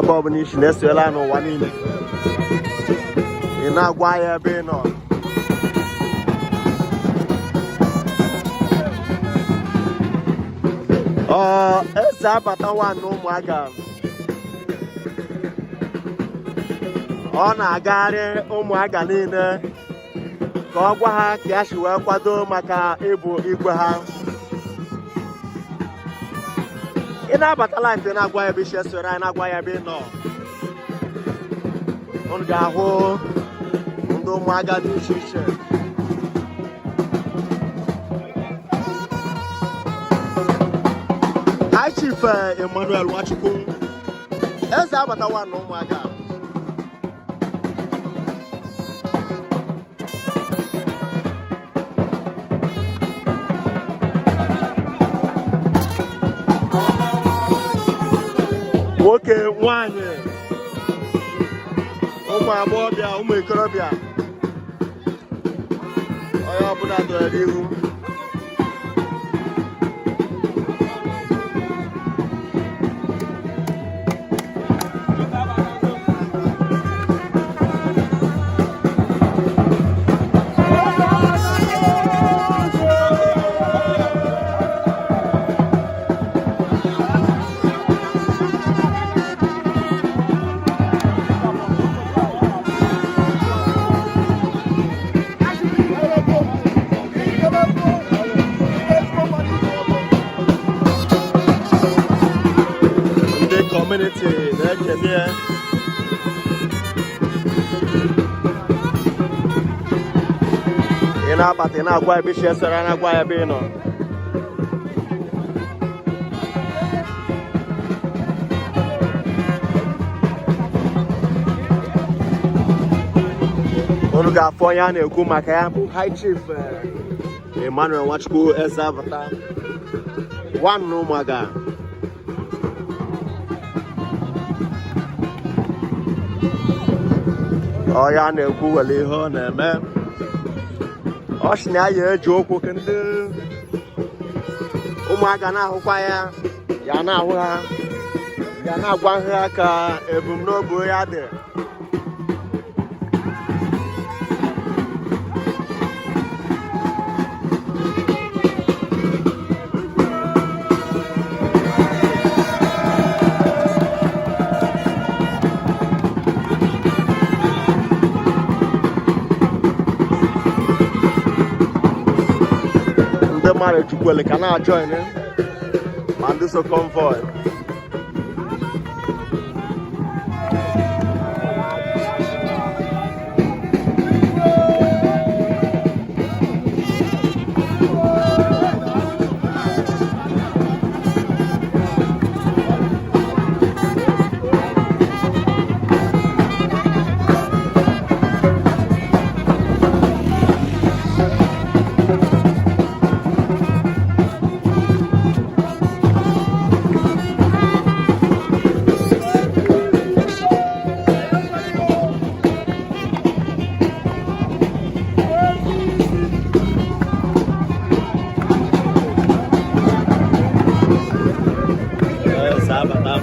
Ebe ọbụla isi na-esoela n'ụwa niile, ị na-agwa ya ebe ị nọ. Ọ eze abata nwanne Ụmụaga, ọ na-agagharị Ụmụaga niile ka ọ gwa ha ka ya si wee kwado maka ịbụ igwe ha. Ị na-abata live, ị na-agwa ya ebe isi esoro anyị, na-agwa ya ebe ị nọ. Unu ga-ahụ ndị Ụmụaga dị iche iche. High Chief Emmanuel Nwachukwu, eze abata nwanne Ụmụaga. Nwoke, nwanyị, ụmụ agbọghọbịa, ụmụ ikorobịa, onye ọbụla dọrọ ihu. Ndị community na-ekene ya. Ị na-abata, ị na-agwa ebe isi esere, na-agwa ya ebe ị nọ. Unu ga-afụ onye a na-ekwu maka ya bụ High Chief Emmanuel Nwachukwu, eze abata nwanne Ụmụaga. Onye a na-ekwu were ihe ọ na-eme, ọ sị na ya ya eji okwu ka ndị Ụmụaga na-ahụkwa ya, ya na-ahụ ha, ya na-agwa ha ka ebumnobi ya dị. Ndị mmadụ jukwele ka na-ajoin, ma ndị so convoy. Eze abata.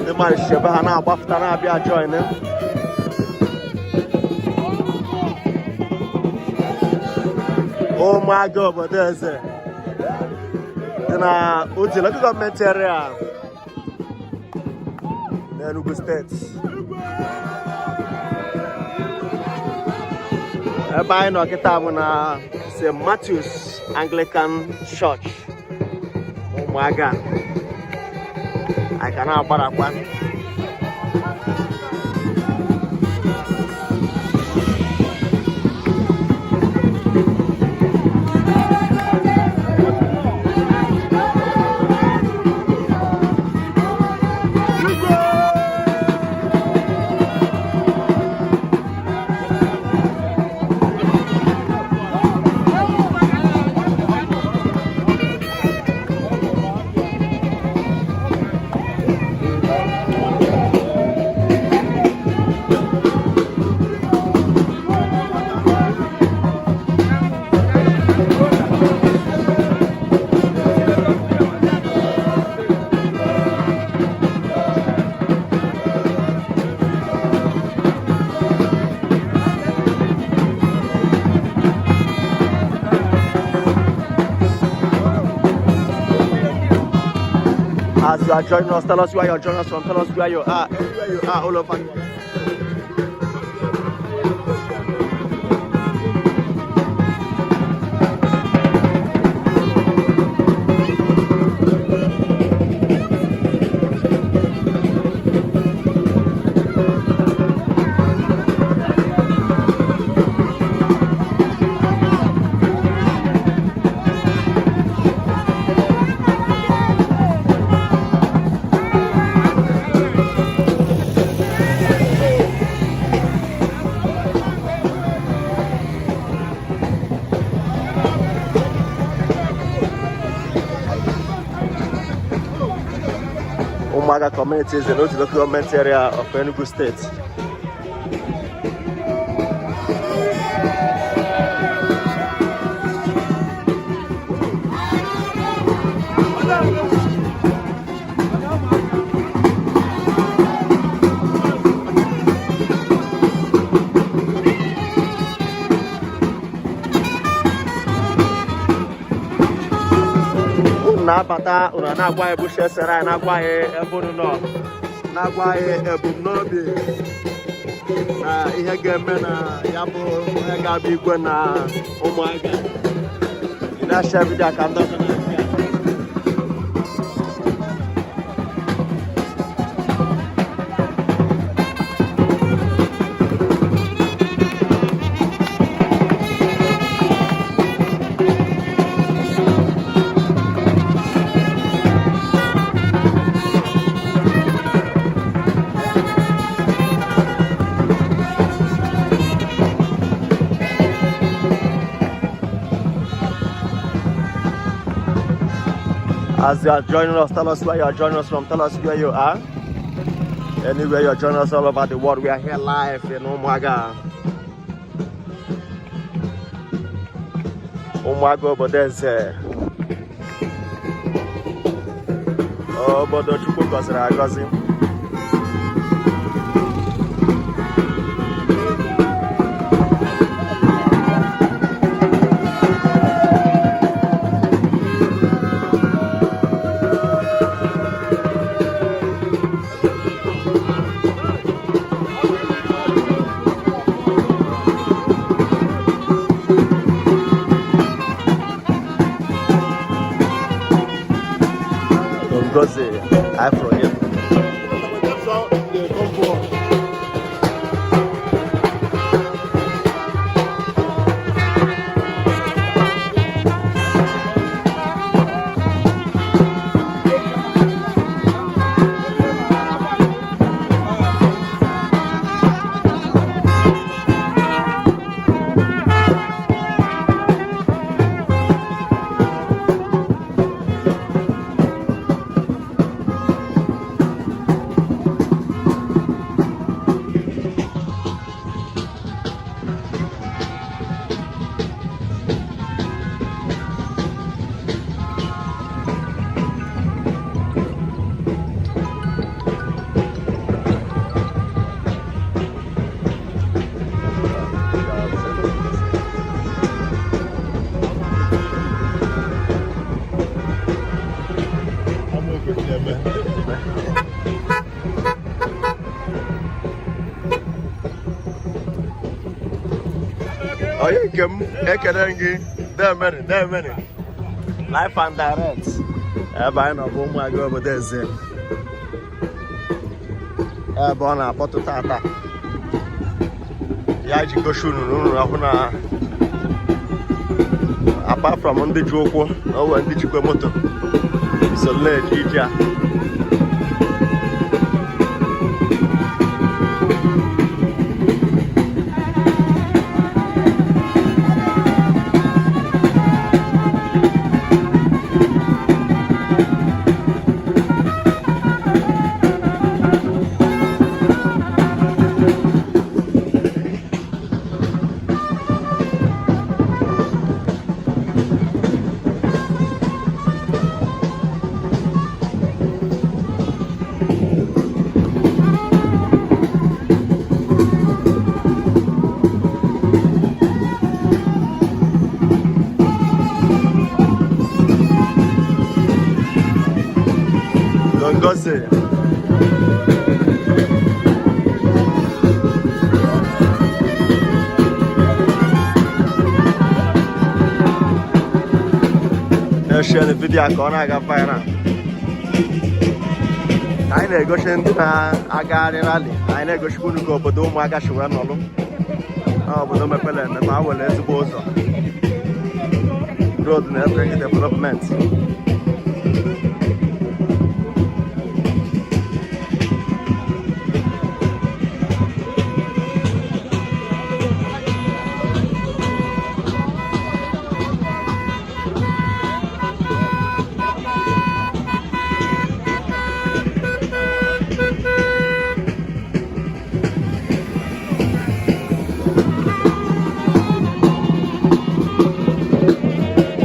Ndị mmadụ si ebe ha na-agbapụta na-abịa join. Ụmụaga obodo eze dị na Udi Local Government Area n'Enugu Steeti. Ebe anyị nọ kịta bụ na St. Matthew's Anglican Church, Ụmụaga. Anyị ka na-agbarakwa. As you are joining us, tell us where you're joining us from, tell us where you are, anywhere you are, all over the world. Umuaga community is the Otu local government area of Enugu State. Unu na-abata, unu na-agwa anyị bụ esere anyị, na-agwa anyị ebe unu nọ, na-agwa anyị ebumnobi na ihe ga-eme na ya bụ onye ga-abụ igwe na Ụmụaga. Ị na-ashare video ka ndị ọzọ na-afụ ya. As you are joining us, tell us where you are joining us from, tell us where you are. Anywhere you're joining us all over the world, we are here live in Umuaga. Umuaga obodo eze. Obodo Chukwu gọziri agọzi. Ngozi, I from here. Onye nke m, ekele m gị. Demeni, demeni. Live and direct. Ebe anyị nọ bụ Ụmụagụ obodo Eze. Ebe ọ na-akpọtụ tata. Ya ji gosi unu na unu ahụ na apart from ndị ji ụkwụ na o nwere ndị jikwa moto so na-eje ije a. Ngozi. Na-eshare video ka ọ na-aga viral. Anyị na-egosi ndị na-agagharị rally, anyị na-egosikwa unu ka obodo Ụmụaka si wee nọlụ. Ọ obodo mepere emepe, ha nwere ezigbo ụzọ. Road na every development.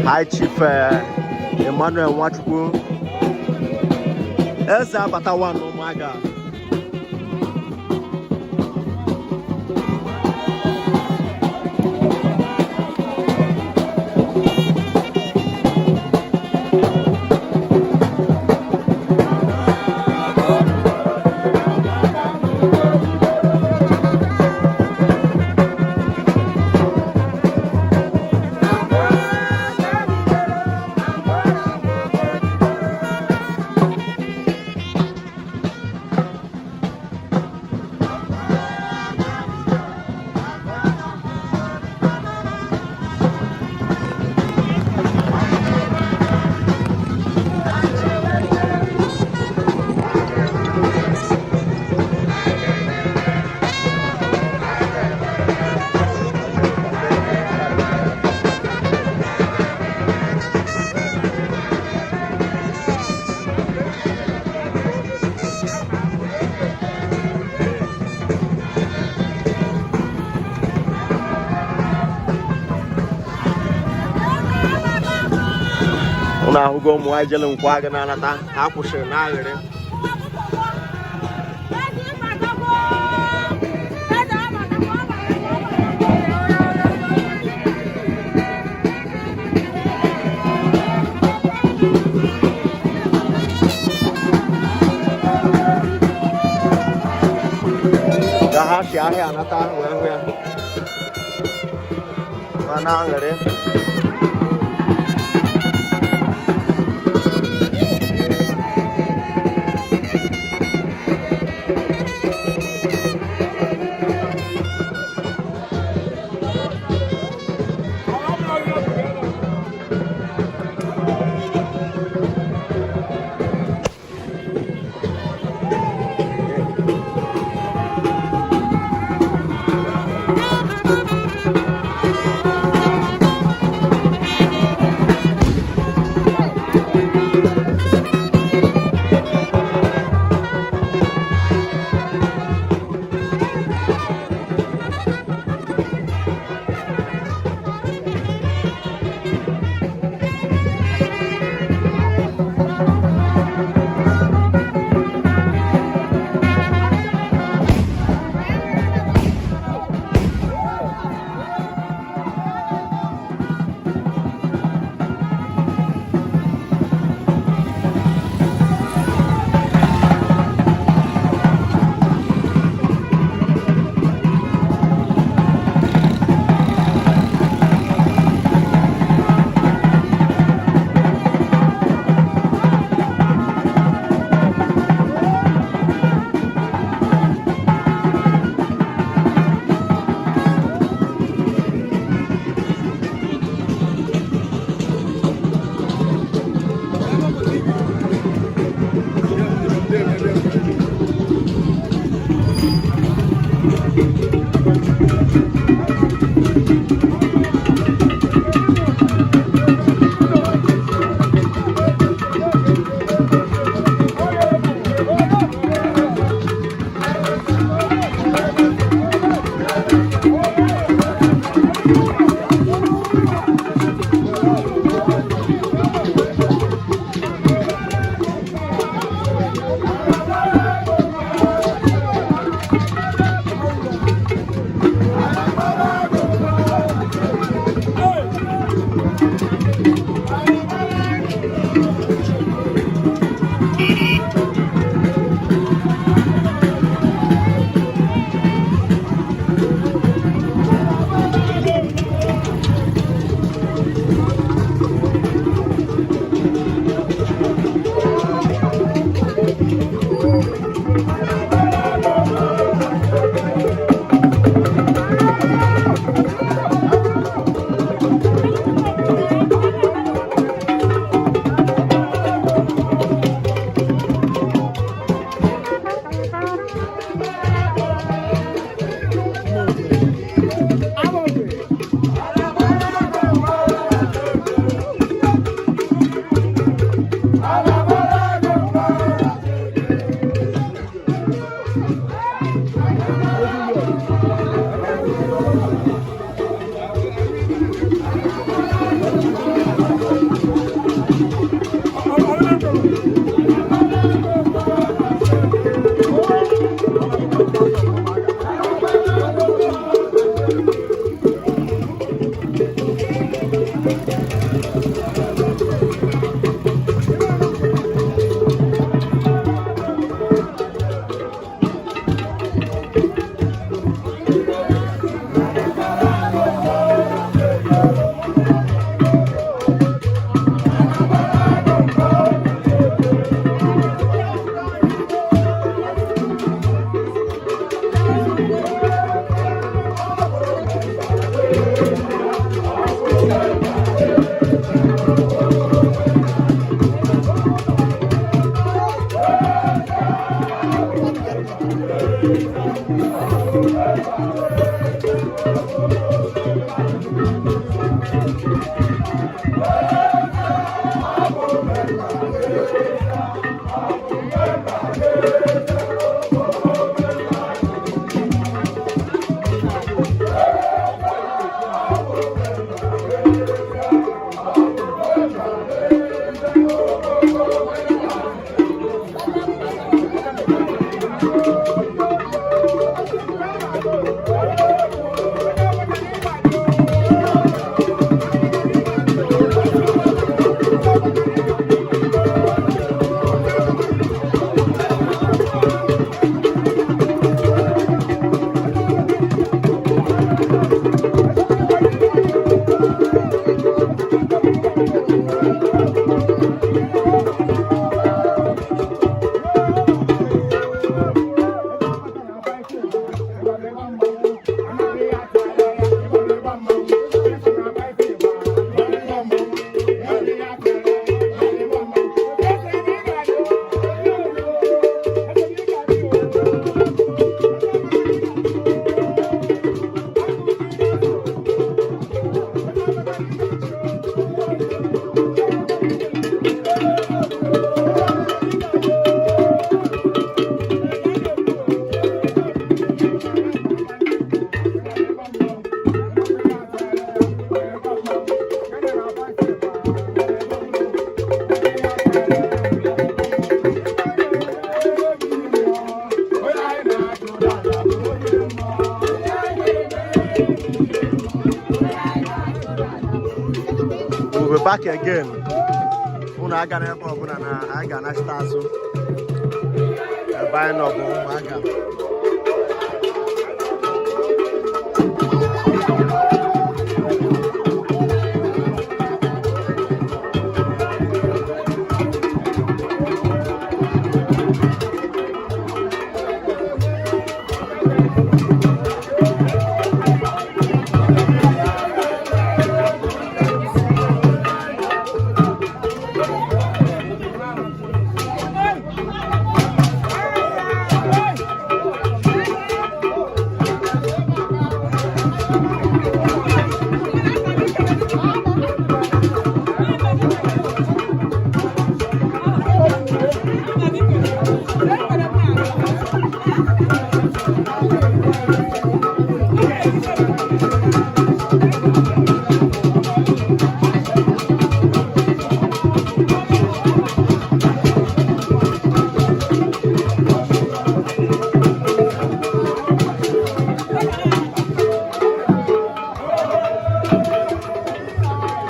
High Chief Emmanuel Nwachukwu, eze abatawa n'Ụmụaka. Ụnụ ahụgo ụmụ nwaanyị jere Nkwagụ na-anata, ha kwụsịrị n'aghịrị. Ka ha si ahịa anata wee hụ ya ma na-aṅụrị. We'll be back again. Unu aga n'ebe ọbụla na anyị ga-anachite azụ. Ebe anyị nọ bụ ụmụaka. Thank you.